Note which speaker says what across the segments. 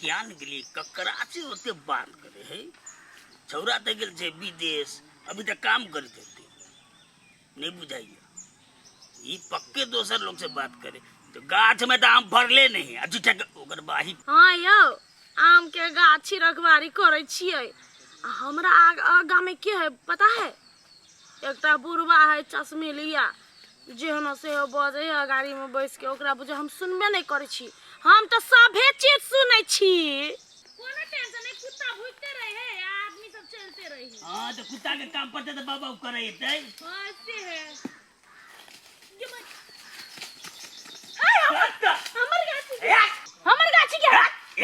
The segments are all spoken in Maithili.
Speaker 1: किया ने गेलियै ककरा से ओते बात करे है छौड़ा तऽ गेल छै विदेश अभी तऽ काम करैत हेतै नहीं बुझाइए ई पक्के दोसर लोग से बात करे तो गाछ में तो आम फरले नहीं आ झूठा के ओकर बाही।
Speaker 2: हाँ यौ, आम के गाछी रखवारी करै छियै आ हमरा आगा में के है पता है? एकटा बुढ़वा है चश्मेलिया, जेहनो सेहो बजै है गाड़ी में बैस के, ओकरा बुझे हम सुनबे नहीं करै छी। हम तऽ सभे चीज सुनै छी। कोनो टेंशन नहीं, कुत्ता भुकते रहे है आ आदमी सब चलते रहे है।
Speaker 1: हाँ तो कुत्ता के काम पड़ते तो बाबा करे हेतै।
Speaker 2: हाँ से है। हमर गाछी के, हमर गाछी के,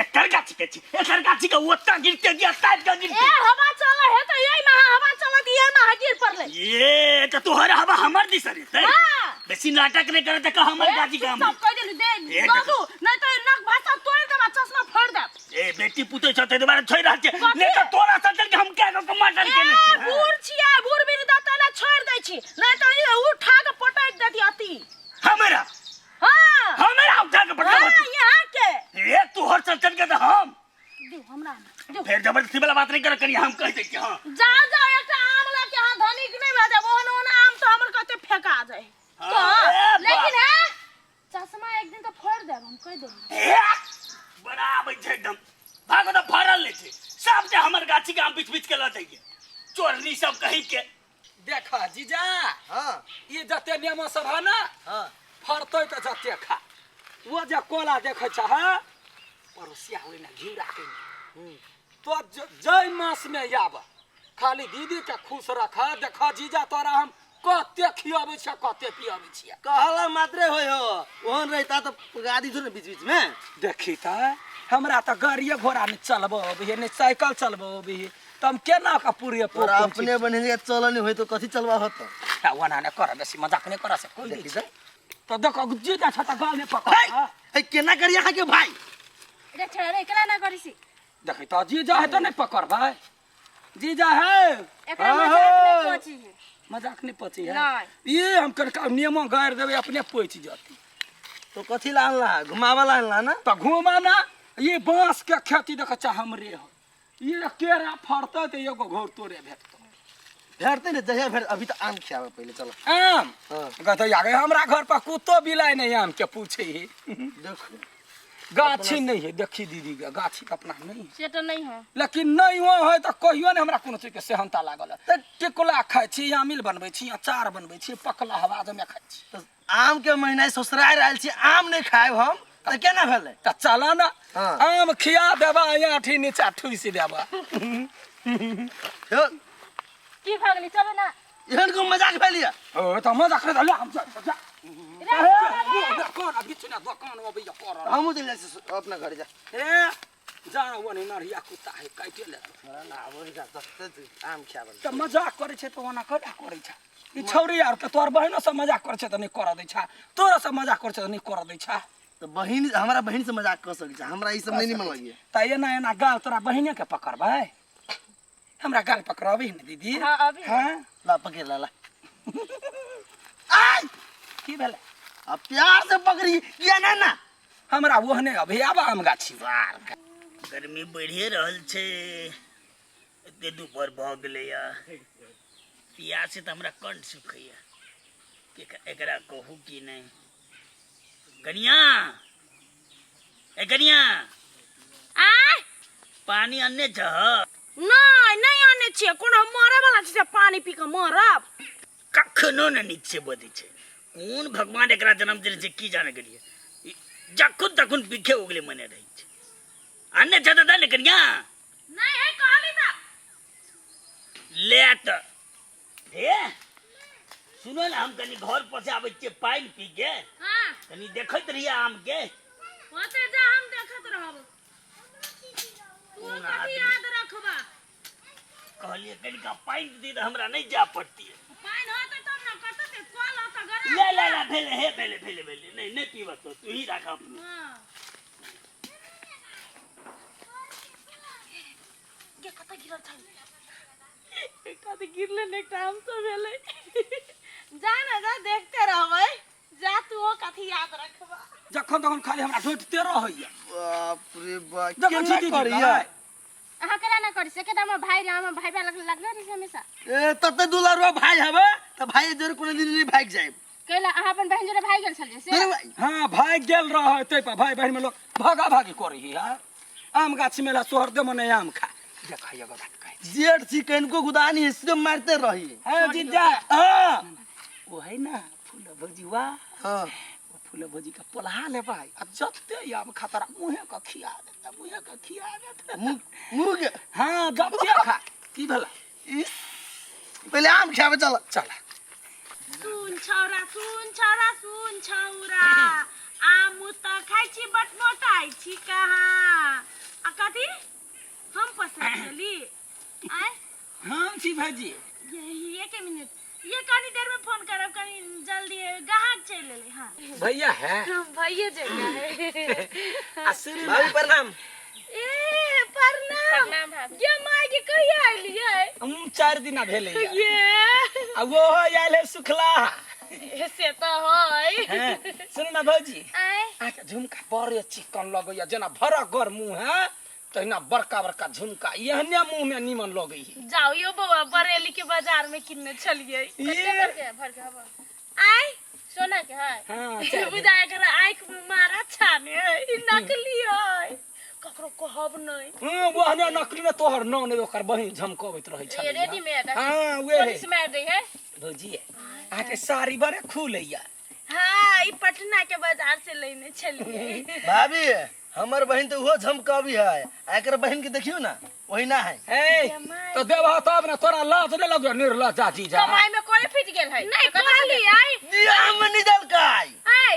Speaker 1: एकर गाछी के छी, एकर गाछी के ओत्ता गिरते कि एत्ता के गिरते?
Speaker 2: ए हवा चले है तो यही में हवा चलत, ये में गिर पड़ले।
Speaker 1: ये तो तोहर हवा हमर दिस रहतै।
Speaker 2: हाँ।
Speaker 1: बेसी नाटक नहीं करे त हमर गाछी के हम
Speaker 2: सब कह देली दे
Speaker 1: ए,
Speaker 2: दादू, नहीं तो नक भाषा तोड़ देब आ चश्मा फोड़ देब।
Speaker 1: ए बेटी पुतै छ तै दुआरे छोड़ि रहल छै,
Speaker 2: कथी?
Speaker 1: नहीं त तोरा सचल के हम क्या के मर्डर
Speaker 2: ए
Speaker 1: केने छी।
Speaker 2: बूढ़ छियै, बूढ़ बिन दाता ना छोड़ दै छी, नहीं तो ई उठा के पटक देती अति।
Speaker 1: हमरा?
Speaker 2: हाँ।
Speaker 1: हमरा उठा के पटक
Speaker 2: हाँ,
Speaker 1: देती?
Speaker 2: यहाँ के।
Speaker 1: ए तोहर सचल के त हम
Speaker 2: दिउ हमरा, दिउ।
Speaker 1: फेर जबरदस्ती वाला बात नहीं कर कनी, हम कह दै छी। हां
Speaker 2: जाओ जाओ, एकटा आम लऽ के अहाँ धनिक नहीं भऽ जायब, ओहन ओहन आम तऽ हमर कते फेका जाय।
Speaker 1: हाँ,
Speaker 2: तो,
Speaker 1: ए, बाप।
Speaker 2: लेकिन है चश्मा एक दिन तऽ फोड़ देब, हम कहि देब।
Speaker 1: ए, बड़ा आबै छै एकदम भागो तऽ फड़ल नहि छै सब जे हमर गाछी के आम बीच बीच के लऽ जाइए चोरनी सब कहीं के।
Speaker 3: देख जीजा।
Speaker 4: हाँ।
Speaker 3: ई जते नेमो सब है ना,
Speaker 4: हाँ।
Speaker 3: फड़तै तऽ जते खा। वो जे कोला देखै छ है पड़ोसिया होइ ना घिउरा के तो जै मास में आब खाली दीदी के खुश रख। देख जीजा तोरा हम कते खियाबै छियै कते पियाबै छियै।
Speaker 4: कहला मात्रे होय हो, ओहन रहता तऽ गाड़ी थोड़े बीच बीच में।
Speaker 3: देखी तऽ हमरा तऽ गाड़िए घोड़ा नहि चलबो अबै है, नहि साइकिल चलबो अबै है, तऽ हम केना कऽ पूरे
Speaker 4: तोरा अपने बने चल नहीं होय तो कथी चलबा होत?
Speaker 3: ओना नहि कर, बेसी मजाक नहि कर से कोई
Speaker 4: देखी तऽ।
Speaker 3: तऽ देखो जीजा छ तऽ गाल नहि पकड़।
Speaker 4: है, है, केना करी अहाँ के भाई?
Speaker 2: रे छोड़ा रे, केना ना करी सी?
Speaker 3: देखी तऽ जीजा है तऽ नहि पकड़ भाई। जीजा है।
Speaker 2: एकरा मजाक नहीं पची है।
Speaker 3: मजाक नहीं पची है।
Speaker 2: नहीं।
Speaker 3: ये हम कर नियमो गाड़ देबे अपने पची जाती।
Speaker 4: तो कथी ला अनला? घुमावा ला अनला ना?
Speaker 3: तो घुमा ना, ये बांस के खेती देख चा हमरे हो। ये केरा फड़तै तऽ एगो घोर तोरे भेटतौ।
Speaker 4: भेटतै ने जहिया भेट, अभी तऽ आम खियाबे पहिले चलो।
Speaker 3: आम?
Speaker 4: हाँ।
Speaker 3: कहतै आगे हमरा घर पर कुत्तो बिलाइ नहीं आम के पूछे है।
Speaker 4: देखो।
Speaker 3: गाछी नहीं है, देखी दीदी के गाछी के अपना नहीं है।
Speaker 2: से तो नहीं है।
Speaker 3: लेकिन नहीं वो है तो कहियो नहीं हमरा कोनो चीज के सेहनता लागल है। टिकुला खाइ छी, आमिल बनबै छी, अचार बनबै छी, पकला हवा जमे खाइ छी।
Speaker 4: तऽ आम के महीना ससुराल आयल छी, आम नहीं खायब हम तऽ केना भेलै?
Speaker 3: तऽ चल ना,
Speaker 4: हाँ।
Speaker 3: आम खिया देबा, आठी नीचा ठुसि देबा।
Speaker 4: हेलो।
Speaker 2: की भऽ गेलै? चलो ना।
Speaker 4: एहन को मजाक भेल या?
Speaker 3: ओ तऽ मजाक रे, ले हम जा, जा।
Speaker 2: रे,
Speaker 3: ए, दोकान अभी छै ना, दोकान अबैया कर।
Speaker 4: हमहूँ चलि जाइ छी अपना घर जा।
Speaker 3: ए, जा ओने नढ़िया कुत्ता है, काटि ले।
Speaker 4: ना, ना, आबो जा, जते आम खियाबल।
Speaker 3: तऽ मजाक करै छै तऽ ओना करा करै छै। ई छौरी आर के तोहर बहिनो से मजाक करै छै तऽ नहि करऽ दै छै, तोरा से मजाक करै छै तऽ नहि करऽ दै छै।
Speaker 4: तऽ बहिन, हमरा बहिन से मजाक कऽ सकै छै, हमरा ई सब नहि निमन लगैया।
Speaker 3: तऽ एना एना गाल तोरा बहिने के पकड़बै? हमरा गाल पकड़ाबी ने दीदी?
Speaker 2: हाँ, अभी।
Speaker 3: हाँ?
Speaker 4: ला पकड़ ला, ला। आय!
Speaker 3: की भेलै?
Speaker 4: अब प्यार से पकड़ी किया ना ना?
Speaker 3: हमरा ओहने अभी आब आम गाछी।
Speaker 1: गर्मी बढ़िए रहल छै, एते दुपहर भऽ गेलैया, पियास से तऽ हमरा कंठ सुखैया। एकरा कहू कि नहि? कनिया, ए कनिया।
Speaker 2: आय?
Speaker 1: पानी अन्ने छह?
Speaker 2: नहीं, नहीं आने छियै, कोनो हम मरे वाला छी से पानी पी के मरब?
Speaker 1: कखनो ने नीक से बजै छै। कोन भगवान एकरा जन्म देने छै की जाने गेलियै, जखन तखन पीखे उगले मने रहै छै। अन्ने छह तऽ दे ने कनिया।
Speaker 2: नहीं है कहली तऽ।
Speaker 1: ले तऽ हे सुनो ने, हम कनी घर पर से आबै छियै पानि पी के।
Speaker 2: हाँ।
Speaker 1: कनी देखैत रहियै आम के।
Speaker 2: ओते जा, हम देखैत रहब। तू
Speaker 1: कोन
Speaker 2: कथी
Speaker 1: आदमी?
Speaker 2: याद रखबा?
Speaker 1: कहलियै कनिका पानि दी तऽ हमरा नहि जाय पड़तियै।
Speaker 2: पानि होतै तब ने, कतऽ से कल होतै गरम।
Speaker 1: ले ले ले, भेलै हे, भेलै भेलै भेलै, नहि नहि पीबऽ तो तू ही राख अपने।
Speaker 2: हाँ। गे कतऽ गिरल छै? एकटा तऽ गिरले ने, एकटा हम सब भेलै। जा ना जा, देखते रहबै। जा तू ओ कथी याद रखबा?
Speaker 3: जखन तखन खाली हमरा ढोटिते रहैया।
Speaker 4: बाप रे बाप,
Speaker 3: देखै
Speaker 4: केना
Speaker 3: छी दीदी,
Speaker 4: करैया?
Speaker 5: अहाँ केना ना करी से केटा हमर भाई रहे, हमर भाई लगले लगले रहे हमेशा।
Speaker 4: ए तते दुलारुआ भाई हवे त भाई जोर कोनो दिन नहीं भाग जाए।
Speaker 5: कैला अहाँ अपन बहन जोरे भाग गेल छलियै से?
Speaker 3: हाँ भाग गेल रहे तै पर भाई बहन में लोग भागा भागी करी है। आम गाछी मेला सोहर दे मने आम खा देखा एगो बात कहै छी।
Speaker 4: जेठ छी कनको गुदानी है सिर्फ मारते रही।
Speaker 3: है जीजा हाँ वो है ना फूल भौजीवा।
Speaker 4: हाँ
Speaker 3: वो फूल भौजी का पोल्हा लेबै आ जते आम खा तोरा मुँहे के खिया देता, मुँहे के खिया देता।
Speaker 4: मुँह के?
Speaker 3: हाँ जते खा। की भेला?
Speaker 4: इस पहले आम खाबे चल।
Speaker 3: चल।
Speaker 2: सुन छौरा, सुन छौरा, सुन छौरा, आम त खाइ छी बट मोटाइ छी कहाँ? आ कथी हम पसंद केली? आय
Speaker 3: हम छी भाजी।
Speaker 2: यही एक मिनट, ये कनी देर में फोन करब, कनी जल्दी ग्राहक चलि एलै। हाँ
Speaker 3: भैया है?
Speaker 2: भैया जगह है।
Speaker 3: आ सुन
Speaker 4: भाभी प्रणाम।
Speaker 2: ए प्रणाम।
Speaker 5: प्रणाम भाभी।
Speaker 2: ये माय के कहिया एलियै?
Speaker 3: हम 4 दिन भेलै।
Speaker 2: ये
Speaker 3: आ वो आयल है सुखला।
Speaker 2: से त है।
Speaker 3: हैं, सुन ना भौजी।
Speaker 5: आय
Speaker 3: आके झुमका बड़े चिकन लगैया, जेना भरा गर मुँह है तहिना बड़का बड़का झुमका एहने मुँह में नीमन लगै है।
Speaker 2: जाओ यो बौआ बरेली के बाजार में किनने छलियै।
Speaker 3: ये
Speaker 5: भर के भर के हबो।
Speaker 2: आय
Speaker 5: सोना के है।
Speaker 3: हाँ, चारि दिन।
Speaker 2: बुझा एकरा आँख में मारा छाने है, ई नकली है, ककरो कहब नहीं।
Speaker 3: हाँ, वो हने नकली ने तोहर नाम ने ओकर बहिन झमकबैत रहै छलै।
Speaker 5: ये रेडीमेड है।
Speaker 3: हाँ, उहे है।
Speaker 5: पुलिस मार दै है।
Speaker 3: भौजी, अहाँके साड़ी बड़े खुलैया।
Speaker 2: हाँ, ई पटना के बाजार से लेने छलियै।
Speaker 4: भाभी हमर बहिन तो उहो झमकबी है, आ एकर बहिन के देखियो ना वही ना है।
Speaker 3: ए तो देबह तब ना, तोरा लाज नहीं लगो निर्लज्जा जीजा।
Speaker 5: कमाई में कोई फिट गेल है।
Speaker 2: नहीं कहली आई
Speaker 4: दिया में निकल के आई।
Speaker 2: आय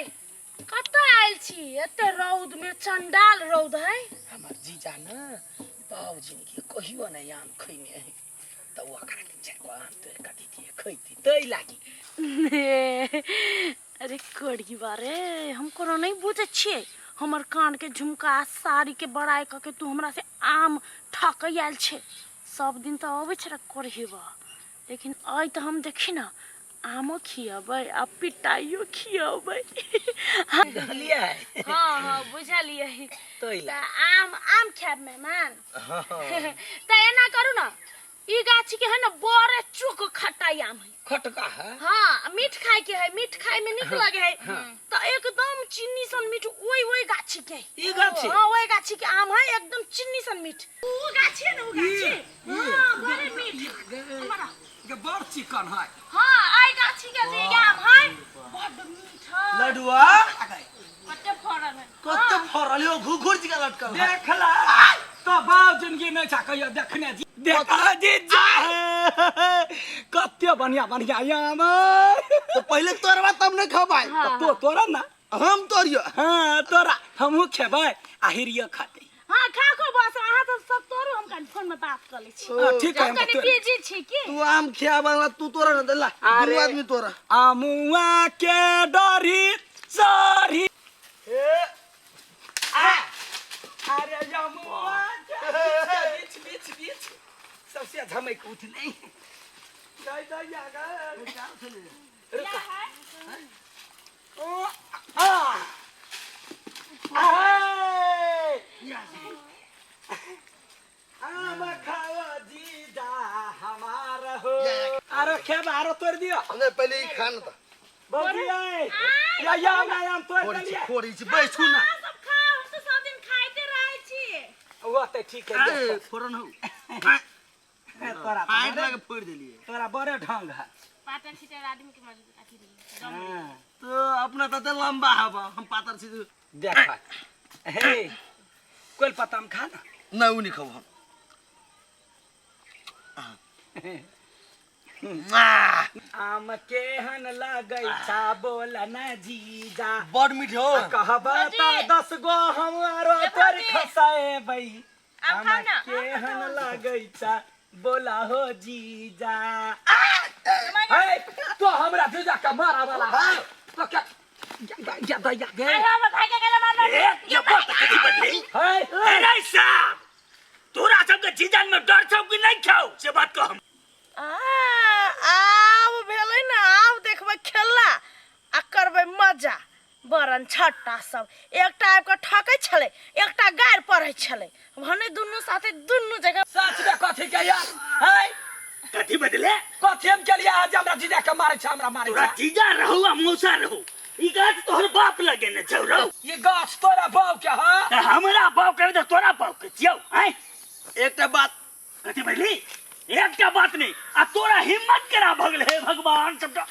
Speaker 2: कतऽ आयल छी एते रौद में? चंडाल रौद है।
Speaker 3: हमर जीजा ना बाबूजी के कहियो ना आम खैने है, त ओकरा के चारि गो आम तोड़ि कऽ दितियै खैती तै लागी।
Speaker 2: अरे कड़ी बारे हम कोनो नहीं बुझै छियै। हमर कान के झुमका साड़ी के बड़ाई कऽ के तू हमरा से आम ठकै आयल छै। सब दिन तऽ अबै छै कोढ़ीबा, लेकिन आइ तऽ हम देखी ना आमो खियबै आ पिटाइयो खियबै।
Speaker 3: बुझलियै?
Speaker 2: हाँ हाँ बुझलियै।
Speaker 3: तै
Speaker 2: तऽ आम आम खायब मेहमान? तऽ एना करू ना, ई गाछी के है ना बड़े चुक खटाई आम है।
Speaker 3: खटका है?
Speaker 2: हाँ मीठ खाए के है, मीठ खाए में निक लगे है। तो एकदम चीनी सन मीठ ओई ओई गाछी के।
Speaker 3: ई गाछी?
Speaker 2: हाँ ओई गाछी के आम है एकदम चीनी सन मीठ। ऊ गाछी है ना, ऊ गाछी। हाँ बड़े मीठ। हमारा
Speaker 3: के बड़ चिकन है।
Speaker 2: हाँ आई गाछी के जे आम है बड़ मीठ है।
Speaker 4: लडुआ
Speaker 5: कते फड़ल है।
Speaker 4: कते फड़ल हो, घुघुर जी का लटकल है।
Speaker 3: देखला तो बाप जिंदगी नहीं छा कहियो देखने जी। देखा जीजा कते बढ़िया बढ़िया आम।
Speaker 4: तो पहले तोरबा तब ने खबाई।
Speaker 3: हाँ। तो तोरा ना
Speaker 4: हम तोरियो।
Speaker 3: हाँ तोरा हमहू खेबै आ हिरियो खाते।
Speaker 2: हाँ खा खो बस, अहाँ सब सब तोरू, हम कनी फोन में बात कर लै छी।
Speaker 3: हाँ, ठीक है,
Speaker 2: हम कनी
Speaker 3: हम
Speaker 2: बिजी छी की।
Speaker 4: तू आम खियाबला तू तोरा ना देला,
Speaker 3: अरे,
Speaker 4: दू आदमी तोरा।
Speaker 3: आमुआ के डरी सरी।
Speaker 4: ए,
Speaker 3: आ, अरे अमुआ के बीच बीच बीच सबसे झमक उठलै। जय जय आगा। रुका। ओ, आ। आ। आम खाओ जीजा हमार हो। आरो खेब आरो तोड़ दियो।
Speaker 4: नहीं पहले ई खा न त।
Speaker 3: भौजी आय। या या आम आम तोड़
Speaker 4: खोरी छी,
Speaker 3: दिया।
Speaker 4: खोरी छी, बैठू ना।
Speaker 2: अहाँ सब खाओ, हम तऽ सब दिन खाइते रहै छी।
Speaker 3: वो त ठीक है।
Speaker 4: ए, फोरन हो।
Speaker 3: तोरा
Speaker 4: फाड़ लगे फोड़ देलिए।
Speaker 3: तोरा बड़े ढंग है।
Speaker 5: पातर छिटर आदमी के मजबूत अथी रही।
Speaker 3: हाँ।
Speaker 4: तो अपना तते लंबा हवा, हम पातर छी।
Speaker 3: देख हे कोइल पत्ता में खा ना।
Speaker 4: ना उ नहीं खाब हम।
Speaker 3: आम केहन लगै छा बोल ना जीजा।
Speaker 4: बड़ मीठ हो।
Speaker 3: कहब त 10 गो हम आरो तोर खसाएबै।
Speaker 5: आम खाउ ना।
Speaker 3: केहन लगै छा बोला हो जीजा। हे तो हमरा जीजा के मारा वाला है तो क्या या या या गे।
Speaker 5: हमर भाई के गेला मारना।
Speaker 1: ए, ये बात कथी बदली?
Speaker 3: हे
Speaker 1: अरे साहब, तोरा सबके जीजान में डर छौ कि नहीं छौ से बात कह।
Speaker 2: आब भेलै ना, आब देखबै खेला आ करबै मजा। बरन छट्टा सब एकटा आबि कऽ ठकै छलै, एकटा गारि पढ़ै छलै। भने दुनू साथे दुनू जगह।
Speaker 3: सच में कथी के यार है?
Speaker 1: कथी बदले?
Speaker 3: कथी हम के लिए आज हमरा जीजा के मारे छै, हमरा मारे
Speaker 1: तोरा
Speaker 3: छै।
Speaker 1: जीजा रहू आ मौसा रहू, ई गाछ तोहर बाप लगे ने छौ रौ।
Speaker 3: ये गाछ तोरा बाप के है?
Speaker 1: तऽ हमरा बाप के तऽ तोरा बाप के छियौ। आँय,
Speaker 4: एकटा बात।
Speaker 1: कथी बजली? एकटा बात नहीं, आ तोरा हिम्मत केना भऽ गेल? हे भगवान, सबटा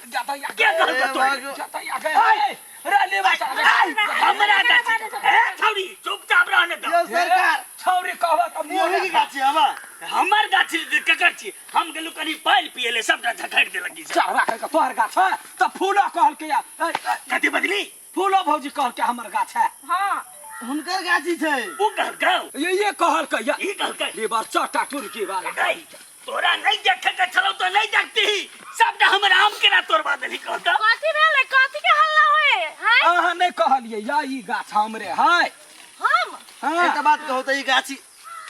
Speaker 3: जाता या
Speaker 1: के कहलकौ तोरा?
Speaker 3: जाता या गए है रे ले बचा
Speaker 1: हमरा गाछी ए छौरी, चुपचाप रहने दो।
Speaker 4: यौ सरकार,
Speaker 3: छौरी कहबा त
Speaker 4: ई अहीं के गाछी हवा?
Speaker 1: हमर गाछी केकर छी? हम गेलु कनी पानि पिए ले, सबटा झखड़ि देलक ई सब।
Speaker 3: चढ़वा के तोहर गाछ है त फूलो कहलके या
Speaker 1: कथी बजली?
Speaker 3: फूलो भौजी कहलके हमर गाछ है।
Speaker 5: हां,
Speaker 4: हुनकर गाछी छै।
Speaker 1: ओ कहलकौ?
Speaker 3: ये कहलके या।
Speaker 1: ई कहलकै?
Speaker 3: लेबर चटा टुरकी वाला।
Speaker 1: नहीं, तोरा नहीं देखे के छलौ तो नहीं देखती, सबटा हमर आम केना तोड़वा देली कहता?
Speaker 2: कथी भेलै? कथी के हल्ला होए हैं?
Speaker 3: अहाँ नहीं कहलिए या ई गाछ हमरे है।
Speaker 2: हम
Speaker 3: हाँ।
Speaker 4: एकटा बात कहू त, ई गाछी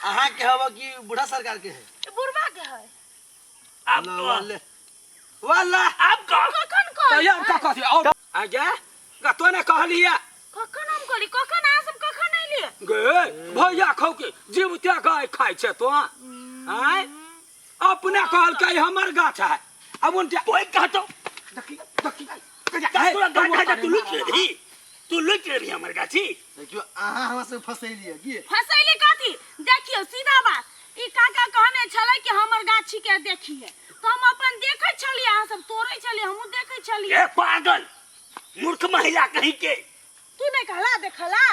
Speaker 4: अहाँ के हवा कि बूढ़ा सरकार के है?
Speaker 2: ई बुढ़बा के है।
Speaker 1: अब
Speaker 4: वाला
Speaker 1: कह।
Speaker 4: वाले वाला।
Speaker 1: अब कह।
Speaker 2: कखन
Speaker 3: तो
Speaker 2: कहली?
Speaker 3: यार का कहती और आगे गा तो ने कहलिए?
Speaker 2: कखन हम कहली? कखन अहाँ सब कखन अइलिए?
Speaker 3: गे भैया खौ के जीव त्या गाय खाइ छै तो आय अपने कहलकै हमर गाछ है। अब उन
Speaker 1: कोई कहतो?
Speaker 3: देखी देखी।
Speaker 1: तोरा गाछ है, तू लुटि लेबही, तू लुटि लेबही हमर गाछी?
Speaker 4: देखियो, अहाँ हमरा से फसैलिए की?
Speaker 2: फसैली कथी? देखियो सीधा बात, ई काका कहने छलै कि हमर गाछी के देखिए, तऽ हम अपन देखै छलियै, अहाँ सब तोड़ै छलियै, हमहूँ देखै छलियै।
Speaker 1: ए पागल मूर्ख महिला कहीं के,
Speaker 2: तू नहीं कहला देखला?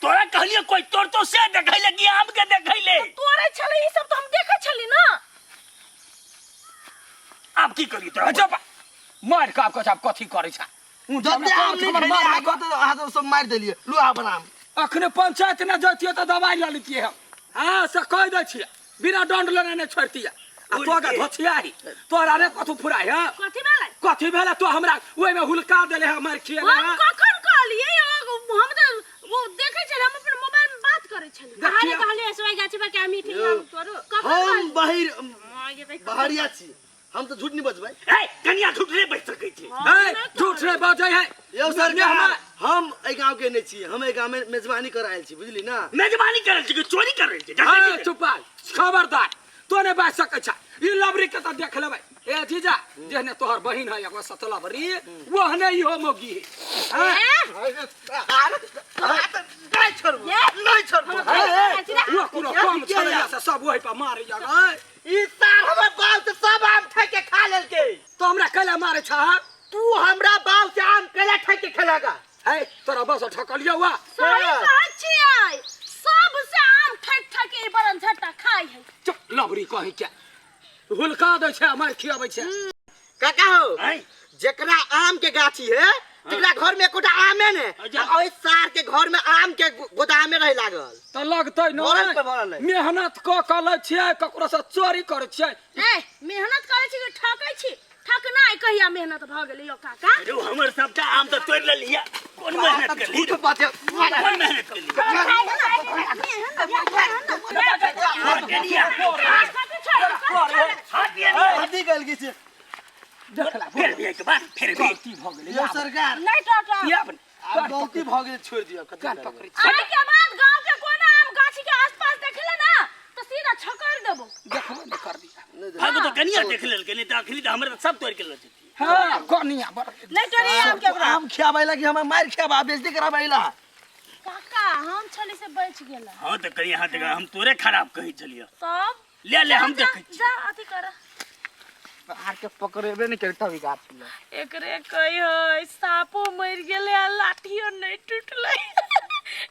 Speaker 1: तोरा कहलिए कोई तोड़ तो से देखै ले कि आम के देखै ले?
Speaker 2: तोड़ै छलै ई सब तऽ हम देखै छली ना।
Speaker 1: आब की करी तोरा?
Speaker 3: अच्छा मार का कछ, आब कथी करै छ?
Speaker 4: जते आम नहीं खैलिए अहाँ कहते अहाँ तो सब मारि देलिए। लू अपन आम।
Speaker 3: अखने पंचायत ने जैतियै तऽ दवाई लऽ लेतियै हम। हाँ से कहि दै छियै, बिना दंड लेने नहि छोड़तियै। आ तोरा धोछियाही तोरा ने कथू फुराइ है?
Speaker 2: कथी भेलै?
Speaker 3: कथी भेलै? तो हमरा ओहिमे हुलका देले है, मारि खिएले
Speaker 2: हम
Speaker 3: है।
Speaker 2: कखन कहलियै? हम तऽ वो देखै छलियै, हम अपन मोबाइल में बात करै छलियै।
Speaker 5: अहाँ ने
Speaker 3: देखियौ।
Speaker 5: कहलिए सबाई गाछी पर के आम मीठी आम तोड़ू।
Speaker 2: कखन
Speaker 4: हम
Speaker 2: कहलियै?
Speaker 4: बाहिर
Speaker 5: हां, ये तऽ
Speaker 4: बाहरिया छी, हम तऽ झूठ नहीं बजबै।
Speaker 1: ए कनिया झूठ नहीं बज सकै छै।
Speaker 3: है झूठ नहीं बजै है।
Speaker 4: यौ सरकार, हम एहि गाँव के नहीं छी, हम एहि गाँव में मेजबानी कर आयल छी, बुझली ना?
Speaker 1: मेजबानी करै छी कि चोरी करै छी?
Speaker 3: हाँ चुप, खबरदार तो नहीं बाज सकै छ। ई लबरी के तऽ देख लेबै। ए जीजा, जेहने तोहर बहिन है एगो सतलबरी, ओहने इहो मौगी है। हाँ?
Speaker 4: नहीं छोड़बो, नहीं छोड़बो।
Speaker 3: ओ कोनो कम छलैया से सब ओहि पर मारै गए।
Speaker 6: ई साल हमर बाप से सब आम ठक के खा लेलकै।
Speaker 3: तो हमरा कैला मारै छ?
Speaker 6: तू हमरा बाप से आम कैला ठक के खेलगा?
Speaker 3: है तोरा बस ठकलियौ वा।
Speaker 2: सही कहै छियै, सबसे आम ठक ठक के ई बरन झट्टा खाइ है।
Speaker 3: चुप लबरी कहि के हुलका दै छै, मारि खियाबै छै।
Speaker 6: काका हो,
Speaker 1: आँय?
Speaker 6: जेकरा आम के गाछी है तेकरा घर में एकोटा आमे ने,
Speaker 1: अच्छा।
Speaker 6: आ ओहि सार के घर में आम के गोदामे रहे लागल।
Speaker 3: तऽ लगतै न।
Speaker 6: भरल पे भरल है।
Speaker 3: मेहनत कऽ कऽ लै छियै, ककरो से चोरी करै छियै।
Speaker 2: ए मेहनत करै छी कि ठकै छी? ठकनाइ कहिया मेहनत भऽ गेलै यौ काका?
Speaker 1: अरे हमर सबटा आम तऽ तोड़ि लेलियै, कोन मेहनत करली?
Speaker 6: झूठ बात है।
Speaker 1: कोन मेहनत करली?
Speaker 4: हदी गल की छै।
Speaker 3: देखला
Speaker 1: फिर भी एक बार फिर भी
Speaker 3: गलती भऽ गेलै।
Speaker 4: यौ सरकार,
Speaker 2: नहीं टोटल।
Speaker 3: याब
Speaker 4: आब गलती भऽ गेल, छोड़ि दियौ। कथी
Speaker 3: कान
Speaker 4: करबै?
Speaker 3: पकड़ै
Speaker 2: आइ के बाद गांव के कोनो आम गाछी के आसपास देखले ना तो सीधा छकड़ देबो।
Speaker 3: देखबो नहि करबी।
Speaker 1: भागो तो कनिया देख लेलकै, नहीं तऽ अखनी तऽ हमर तऽ सब तोड़ि के लऽ जेतियै।
Speaker 3: हाँ कनिया बड़
Speaker 2: नहीं तोरे आम के ओकरा।
Speaker 4: आम खियाबै ला कि हमरा मारि खियाबा बेइज्जती कराबै ला?
Speaker 2: काका हम छली से बच गेला।
Speaker 1: हाँ तऽ कनिया, हाँ तऽ हम तोरे खराब कहै छलियै।
Speaker 2: तब
Speaker 1: ले ले, हम
Speaker 2: जा,
Speaker 1: देखै छी।
Speaker 2: जा अथी कर।
Speaker 6: आर के पकड़ेबे नहीं करता अभी गाछ ले।
Speaker 2: एकरे कही है सापो मर गेलै आ लाठियो नहीं टूटलै।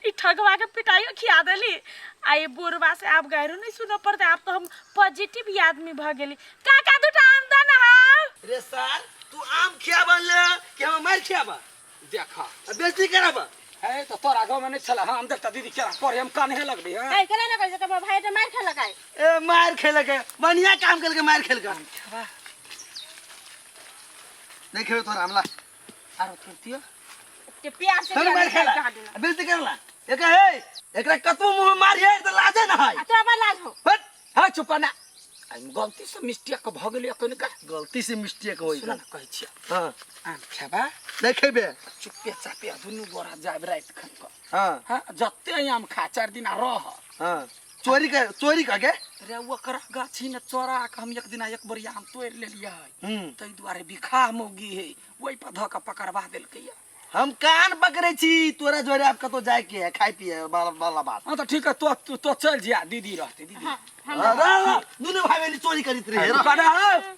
Speaker 2: ई ठगवा के पिटाइयो खिया देली आ ई बुढ़वा से आब गायरो नहीं सुनऽ पड़तै। आब तो हम पॉजिटिव आदमी भऽ गेली। काका दूटा आम दऽ ना हौ।
Speaker 4: रे सार, तू आम खियाबा ले कि हमरा मारि खियाबा?
Speaker 3: देखा
Speaker 4: आ बेइज्जती कराबा?
Speaker 3: है तऽ तोरा गाँव में नहीं छला। हम देखता दीदी केना पढ़े, हम कान्हे लगबे हैं।
Speaker 5: ए केना न करै छै त भाई त मार खेलक आइ।
Speaker 4: ए मारि खेलक, बढ़िया काम केलकै, मारि खेलक। नहीं खेबै तोरा हमला।
Speaker 3: आरो तुरतियो
Speaker 5: ते प्यार से
Speaker 4: तोरे मारि खेला आ बेइज्जती करला। एकरा हे, एकरा कतबो मुँह में मारिए तऽ लाजे न है।
Speaker 5: आ तोरा बड़ लाज हो।
Speaker 4: हट।
Speaker 3: हाँ चुप ना, आई गलती से मिस्टेक भऽ गेलै कनिका।
Speaker 4: गलती से मिस्टेक होई।
Speaker 3: सुन न, कहै छियै।
Speaker 4: हाँ।
Speaker 3: आम खेबा?
Speaker 4: नहीं खेबे।
Speaker 3: चुप्पे चापे दुनू गोरा जाब राति खन क।
Speaker 4: हाँ।
Speaker 3: हाँ, जते आम खा 4 दिन रह।
Speaker 4: हाँ, चोरी कर, चोरी करके
Speaker 3: रे ओकरा गाछी ने चोरा के हम एक दिना एक बोरिया आम तोड़ि लेलियै। ताहि दुआरे बिखा मौगी है ओहि पर धऽ के पकड़वा देलकै।
Speaker 4: हम कान पकड़े छी तोरा जोरे आप कतौ जाए के है खाए पिए वाला बात।
Speaker 3: हाँ तो ठीक है, तो चल जा, दीदी रहते दीदी।
Speaker 4: हाँ, दुनू भाई बहन चोरी करित रहे।
Speaker 3: करा।